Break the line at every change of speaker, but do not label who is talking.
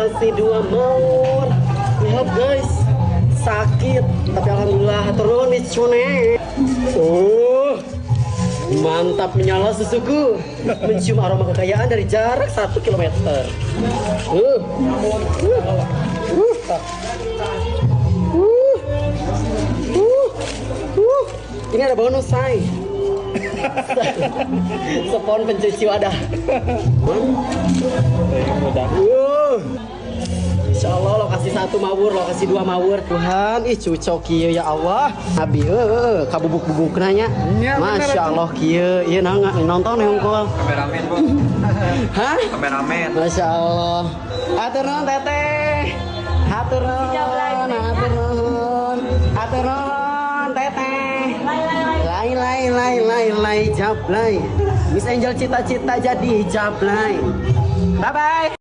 Lokasi 2 mawur. Lihat, guys, sakit. Tapi alhamdulillah, hatur nuhun, Miss Cune. Oh, mantap menyala susuku. Mencium aroma kekayaan dari jarak 1 kilometer. Ini ada bonus, say. Spon pencuci wadah.
Udah.
Insya Allah lokasi 1 mawur, lokasi 2 mawur. Tuhan, ih, cucok kieu, ya Allah. Abi kabubuk-bubuk nanya.
Iya, bener.
Masya Allah kieu, ieu nonton ya hungkul.
Kameramen, Bu.
Hah?
Kameramen.
Masya Allah. Hatur nuhun, Teteh. Hatur nuhun, hatur nuhun. Hatur nuhun, Teteh. Lai lai lai lai lai jablay. Miss Angel cita-cita jadi jablay. Bye bye.